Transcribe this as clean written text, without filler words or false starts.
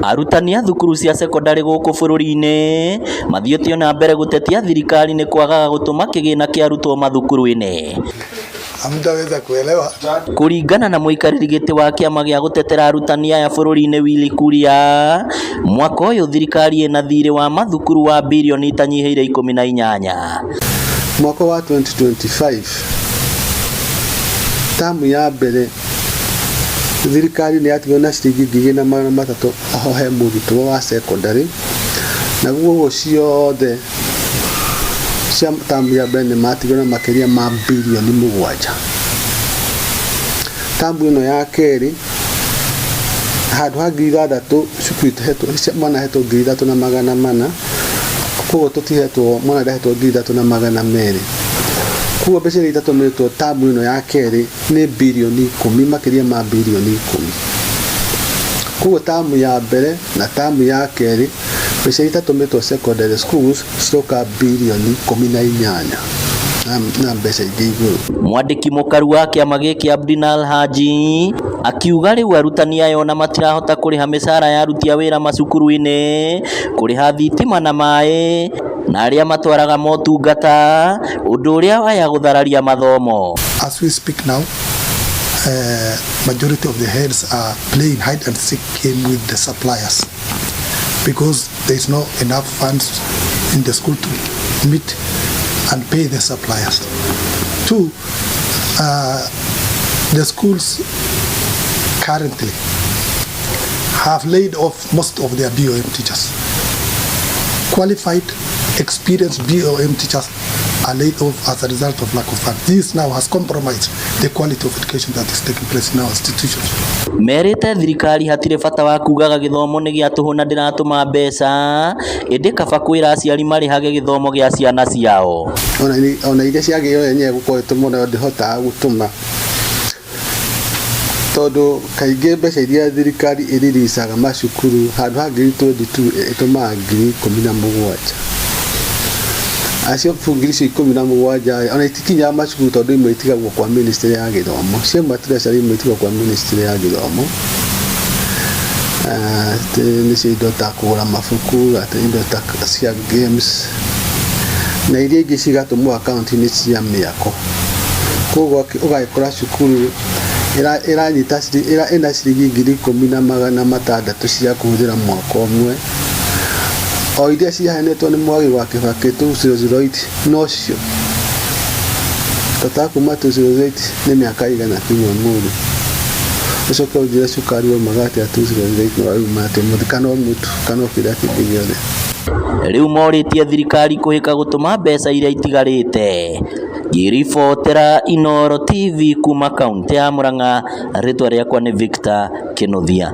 Arutani a thukuru cia cekondarĩ gũkũ bũrũri-inĩ mathiĩte ona mbere gũtetia thirikari nĩ kwagaga gũtũma kĩgĩna kĩa arutwo mathukuru-inĩ. Hamtaweza kuelewa. Kũringana na mũikarĩri gĩtĩ wa kĩama gĩa gũtetera arutani aya bũrũri-inĩ Willy Kuria, mwaka ũyũ thirikari ĩna thirĩ wa mathukuru wa birioni itanyihĩire 18. Mwaka wa 2025 tamu ya mbere thirikari nĩ yatigwo na ciringi 4300 o he mũrutwo wa secondary, naguo ũguo ciothe cia tamu ya mbere nĩ matigwo na makĩria ma birioni 7. Tamu ĩno ya kerĩ handũ ha 6000 cukuru ĩhetwo mwana ahetwo 3400, koguo tũtihetwo mwana ndahetwo 3200. Koguo mbeca iria itatũmĩtwo tamu ĩno ya kerĩ nĩ birioni 10, makĩria ma birioni 10. Koguo tamu ya mbere na tamu ya kerĩ mbeca iria itatũmĩtwo secondary schools ciroka birioni 18 na mbeca ingĩ igũrũ. Mwandĩki mũkaru wa kĩama gĩkĩ Abdinal Haji akiuga rĩu arutani aya ona matirahota kũrĩha mĩcara ya aruti a wĩra macukuru-inĩ, kũrĩha thitima na maĩ na arĩa matwaraga motungata, ũndũ ũrĩa waya gũthararia mathomo. As we speak now, majority of the heads are playing hide and seek game with the suppliers because there is not enough funds in the school to meet and pay the suppliers. Two, the schools currently have laid off most of their BOM teachers. Qualified, experienced BOM teachers are laid off as a result of lack of funds. This now has compromised the quality of education that is taking place in our institutions. Merĩte thirikari hatirĩ bata wa kugaga gĩthomo nĩ gĩa tũhũ na ndĩratũma mbeca, ĩndĩ kaba kwĩra aciari marĩhage gĩthomo gĩa ciana ciao. Ona iria ciagĩrĩirwo yenyewe gũkorwo ĩtũmwo nayo ndĩhotaga gũtũma, tondũ kaingĩ mbeca iria thirikari ĩriricaga macukuru handũ ha 22,000 ĩtũmaga 17,000. Acio ngiri icio 17 ona itikinyaga macukuru tondũ imwe itigagwo kwa ministry ya gĩthomo, ciauma treasury imwe itigagwo kwa ministry ya gĩthomo. Nĩcio indo ta kũgũra mabuku, indo ta cia games na iria ingĩ cigatũmwo akaunti-inĩ cia mĩako. Koguo ũgagĩkora cukuru ĩranyita ĩna ciringi 10,600 cia kũhũthĩra mwaka ũmwe, o iria ciaheanĩtwo nĩ Mwagi wa Kibaki 2008 nocio tata kuma 2008 nĩ mĩaka igana kinya ũmũthĩ. Ũcoke ũnjĩre cukari waumaga atĩa 2008 na ũrauma atĩa ũmũthĩ, kana o mũtu kana o kĩrĩa kĩngĩ gĩothe. Rĩu morĩtie thirikari kũhĩka gũtũma mbeca iria itigarĩte. Ngĩribotera Inooro TV kuma kaunti ya Murang'a, rĩtwa rĩakwa nĩ Victor Kĩnuthia.